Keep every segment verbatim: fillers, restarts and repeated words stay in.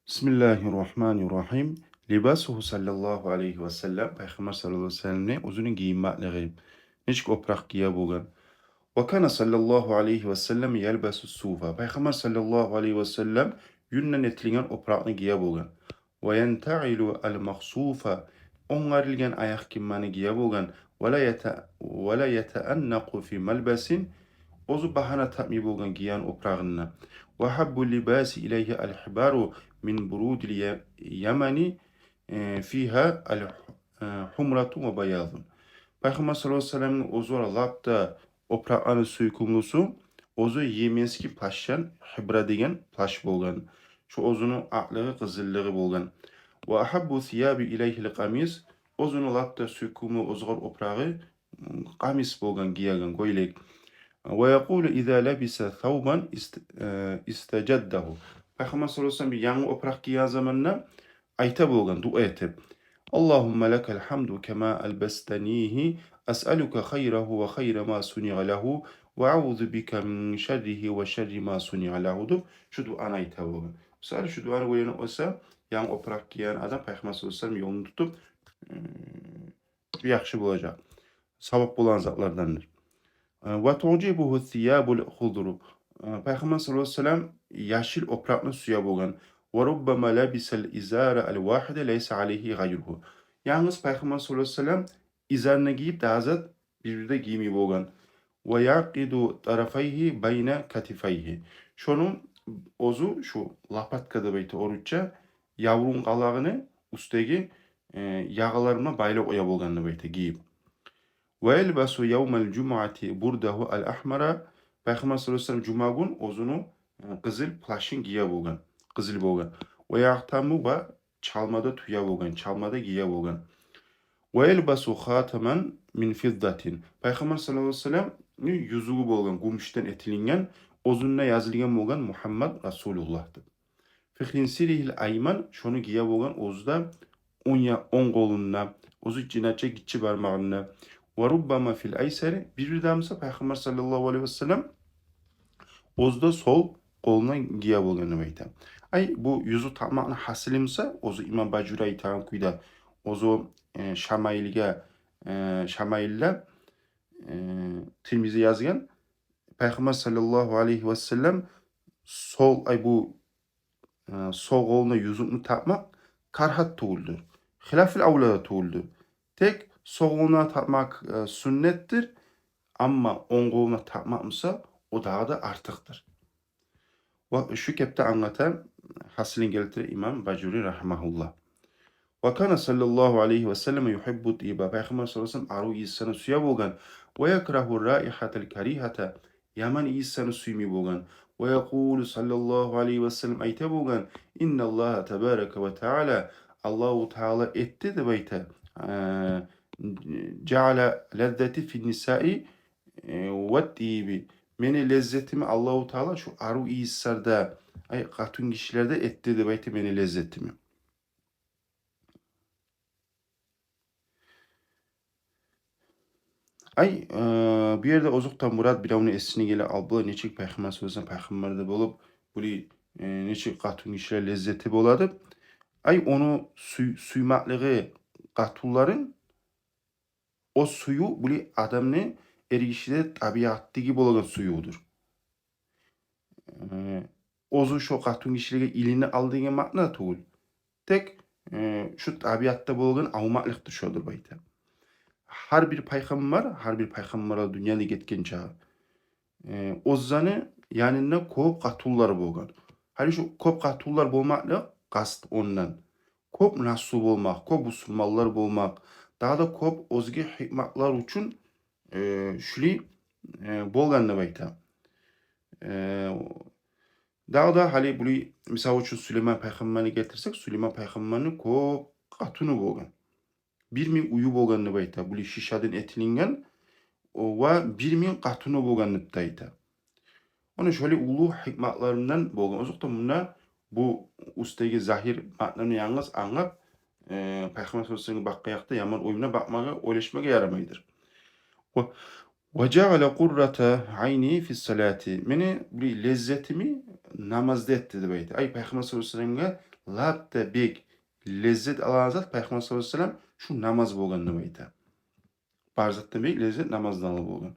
بسم الله الرحمن الرحيم. لباسه صلى الله عليه وسلم. Пайхаммар саллаллагьу алайгьи ва салламны оьзюню гийинмеклиги. Нечик опуракъ гие болгъан. وكان صلى الله عليه وسلم يلبس الصوف. Пайхаммар саллаллагьу алайгьи ва саллам юнден этилген опуракъны гие болгъан. وينتعل المخصوف. Онгарылгъан аякъ гийимни гие болгъан. ولا يت-، ولا يتأنق في ملبس. Оьзю багьана тапмай болгъан гийген опурагъында. وأحب اللباس إليه الحبار من برود اليمن، э, فيها الح-، э, حمرة وبياض. Пайхаммар саллаллагьу алайгьи ва салламны оьзюне лап да опуракъланы сюйкюмлюсю оьзю йеменский плащдан хибра деген плащ болгъан. Шо оьзюню акълыгъы, къызыллыгъы болгъан. وأحب الثياب إليه القميص. Оьзюню лап да сюйкюмлю оьзюгер опурагъы, м, къамис болгъан, гиеген гёйлек. ويقول إذا لبس ثوبا است-، э, استجده. Пайхаммар саллаллагьу алайгьи ва саллам бир янгы опуракъ гийген заманда айта болгъан, дуа этип: اللهم لك الحمد كما ألبستنيه، أسألك خيره وخير ما صنع له، وأعوذ بك من شره وشر ما صنع له, деп, шу дуаны айта болгъан. Мисал, шу дуаны билеген болса, янгы опуракъ гийген адам Пайхаммар саллаллагьу алайгьи ва саллам ёлун тутуп, э, яхшы болажакъ. Савап болагъан затлардандыр. Э, وتعجبه الثياب الخضر. Э, Пайхаммар саллаллагьу алайгьи ва саллам яшыл опуракъны сюе болгъан. وربما لبس الإزار الواحد ليس عليه غيره. Янгыз Пайхаммар саллаллагьу алайгьи ва саллам изарны гийип, дагъы зат бир-бирде гиймей болгъан. ويعقد طرفيه بين كتفيه. Шону оьзю, шу лопатка деп айта орусча, яврун къалагъыны уьстдеги, э, ягъаларына байлап къоя болгъан деп айта, гийип. ويلبس يوم الجمعة برده الأحمر. Пайхаммар саллаллагьу алайгьи ва саллам жума гюн оьзюню, э, къызыл плащын гие болгъан, къызыл болгъан. ويعتم, ва чалма да тюе болгъан, чалма да гие болгъан. ويلبس خاتما من فضة. Пайхаммар саллаллагьу алайгьи ва салламны юзюгю болгъан, гюмюшден этилинген, оьзюнде язылгъан болгъан Мугьаммад Расулуллагь деп. في خنصره الأيمن, шону гие болгъан оьзю де онг я-, онг къолунда, оьзю жинече гиччи бармагъында. وربما في الأيسر, бир-бирде буса Пайхаммар саллаллагьу алайгьи ва саллам оьзю де сол къолуна гие болгъан деп айта. Ай, бу юзюк такъмакъны гьасили буса, оьзю имам Бажури айтагъан кюйде, оьзю, э, Шамаилге, э, Шамаилде, э, Тирмизи язгъан, Пайхаммар саллаллагьу алайгьи ва саллам сол, ай, бу, э, сол къолуна юзюкню такъмакъ карагьат тюгюлдюр. Хилафил авла да тюгюлдюр. Тек сол къолуна такъмакъ, э, сюннетдир, амма онг къолуна такъмакъ буса, о дагъы да артыкъдыр. Ва шу кепде англата, гьасилин гелтире имам Бажури рагьимагьуллагь. وكان صلى الله عليه وسلم يحب الطيب. Пайхаммар саллаллагьу алайгьи ва саллам арив ийисни сюе болгъан. ويكره الرائحة الكريهة. Яман ийисни сюймей болгъан. ويقول صلى الله عليه وسلم, айта болгъан: إن الله تبارك وتعالى, Аллагьу Таала этди деп айта, э, جعل لذتي في النساء, э, والطيب. Мени леззетими Аллагьу Таала шу арив ийислерде, ай, къатынгишилерде этди деп айта мени леззетими. Ай, э, бу ерде озокъда мурат биревню эсине геле, ал, бу нечик Пайхаммар саллаллагьу алайгьи ва саллам Пайхаммар да болуп, булай, э, нечик къатынгишилер леззети бола деп. Ай, ону сюй-, сюймеклиги къатынларын, о сюю булай адамны эргишиде табиатдагъы болагъан сююдюр. Э, оьзю шо къатынгишилеге илинип ал деген маъна тюгюл. Тек, э, шу табиатда болгъан авмакълыкъдыр шо деп айта. Гьар бир пайхаммар, гьар бир пайхаммар дюньядан гетгинче, э, оьзлени янында кёп къатынлар болгъан. Гьали шу кёп къатынлар болмакълыкъ къаст ондан. Кёп наслу болмакъ, кёп бусурманлар болмакъ, дагъы да кёп оьзге гьикматлар учун, э, шулай, э, болгъан деп айта. Э, дагъы да гьали булай, мисал учун, Сулейман пайхаммарны гелтирсек, Сулейман пайхаммарны кёп къатыны болгъан. Бир минг уьюю болгъан деп айта, булай шишадан этилинген, о, ва бир минг къатыны болгъан деп де айта. Ону шолай уллу гьикматларындан болгъан. Озокъда, мунда бу уьстдеги загьир маънаны янгыз англап, э, Пайхаммар саллаллагьу алайгьи ва салламгъа бакъгъан якъда яман оюмна бакъмагъа, ойлашмагъа ярамайдыр. Ва, وجعل قرة عيني في الصلاة. Мени бир леззетими намазда этди деп айта. Ай, Пайхаммар саллаллагьу алайгьи ва салламгъа лап да бек леззет алагъан зат Пайхаммар саллаллагьу алайгьи ва саллам шу намаз болгъан деп айта. Бар затдан бек леззет намаздан алып болгъан.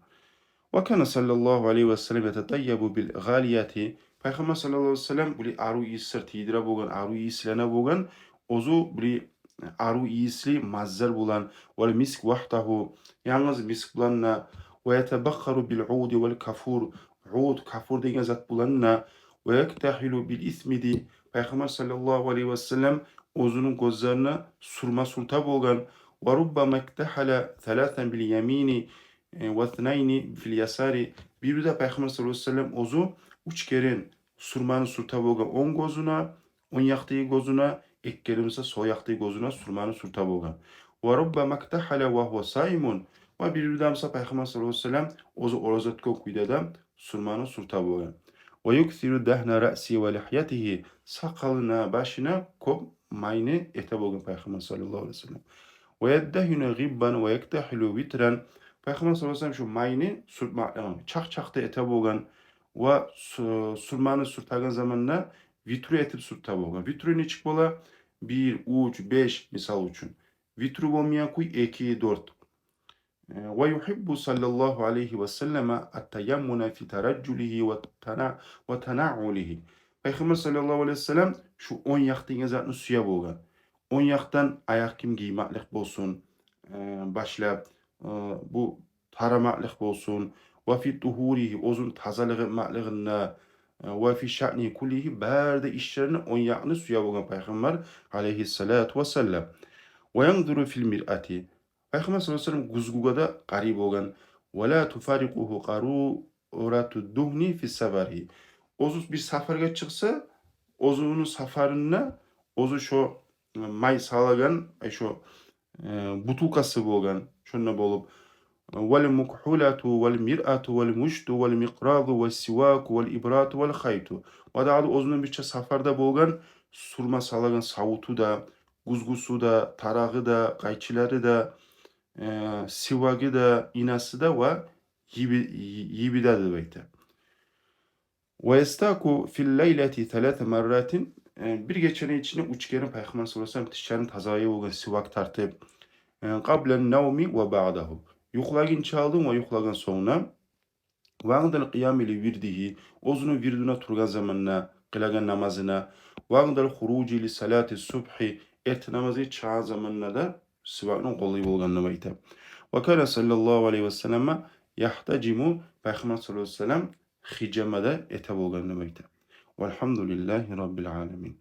Ва кана саллаллагьу алайгьи ва саллам ятатаййабу бил гъалияти. Пайхаммар саллаллагьу алайгьи ва саллам булай арив ийислер тийдире болгъан, арив ийислене болгъан, оьзю булай арив ийисли мазлар булан, вал миск вагьдагьу, янгыз миск булан да, ва ятабаххару бил уди вал кафур, уд, кафур деген зат булан да, ва яктагьилу бил исмиди. Пайхаммар саллаллагьу алайгьи ва саллам оьзюню гёзлерине сурма сюрте болгъан. Ва руббама иктагьала саласан бил ямини, э, ва иснайни бил ясари. Бир-бирде Пайхаммар саллаллагьу алайгьи ва саллам оьзю уьч керен сурманы сюрте болгъан онг гёзюне, онг якъдагъы гёзюне, эки керен буса сол якъдагъы гёзюне сурманы сюрте болгъан. Ва руббама иктагьала ва гьува саимун. Ва бир-бирде буса Пайхаммар саллаллагьу алайгьи ва саллам оьзю ораза тутгъан кюйде де сурманы сюрте болгъан. Ва юксиру дагьна раъси ва лигьятигьи, сакъалына, башына кёп майны эте болгъан Пайхаммар саллаллагьу алайгьи ва саллам. Ва яддагьину гъиббан ва яктагьилу витран. Пайхаммар саллаллагьу алайгьи ва саллам шу майны сюртмакълыгъын чакъ-чакъда эте болгъан. Ва су-, сурманы сюртеген заманда витру этип сюрте болгъан. Витру нечик бола? Бир, уьч, беш, мисал учун. Витру болмайгъан кюй эки, дёрт. Э, ва югьиббу саллаллагьу алайгьи ва саллама ат-таяммуна фи тараджулигьи ва тана-, ва танаъулигьи. Пайхаммар саллаллагьу алайгьи ва саллам шу онг якъ деген затны сюе болгъан. Онг якъдан аякъ гийим гиймеклик болсун, э, башлап, э, бу тарамакълыкъ болсун, ва фи тугьуригьи, оьзюн тазалыкъ этмеклигинде, э, ва фи шаънигьи куллигьи, бары да ишлеринде онг якъны сюе болгъан Пайхаммар алайгьиссалату вассалам. Ва янзуру фил миръати. Пайхаммар саллаллагьу алайгьи ва саллам гюзгюге де къарай болгъан. Ва ла туфарикъугьу къарурату дугьни фи сафаригьи. Оьзю бир сапаргъа чыкъса, оьзюню сапарында оьзю шо, э, май салагъан, э, шо, э, бутылкасы болгъан, шонда болуп. Вал мукгьулату, вал миръату, вал мушту, вал микъразу, вал сиваку, вал ибрату, вал хайту. Ва дагъы да оьзюню бирче сапарда болгъан сурма салагъан савуту да, гюзгюсю де, тарагъы да, къайчылары да, э, сивагы да, инасы да ва йиби-, йи-, йиби де деп айта. Ва ястаку фил лайлати саласа марратин. Э, бир гечени ичинде уьч керен Пайхаммар саллаллагьу алайгьи ва саллам тишлерин тазалай болгъан сивак тартып. Э, къабла навми ва баъдагьу. Юхлагъынча алдын ва юхлагъан сонгуна. Ва индал къиями ли вирдигьи, оьзюню вирдуна тургъан заманда, къылагъан намазына. Ва индал хуружи ли салати субгьи, эртен намазгъа чыгъагъан заманда да сивакны къоллай болгъан деп айта. Ва кана саллаллагьу алайгьи ва саллама яхтажиму, Пайхаммар саллаллагьу алайгьи ва саллам хижама да эте болгъан деп айта. Валгьамдулиллагьи раббил аламин.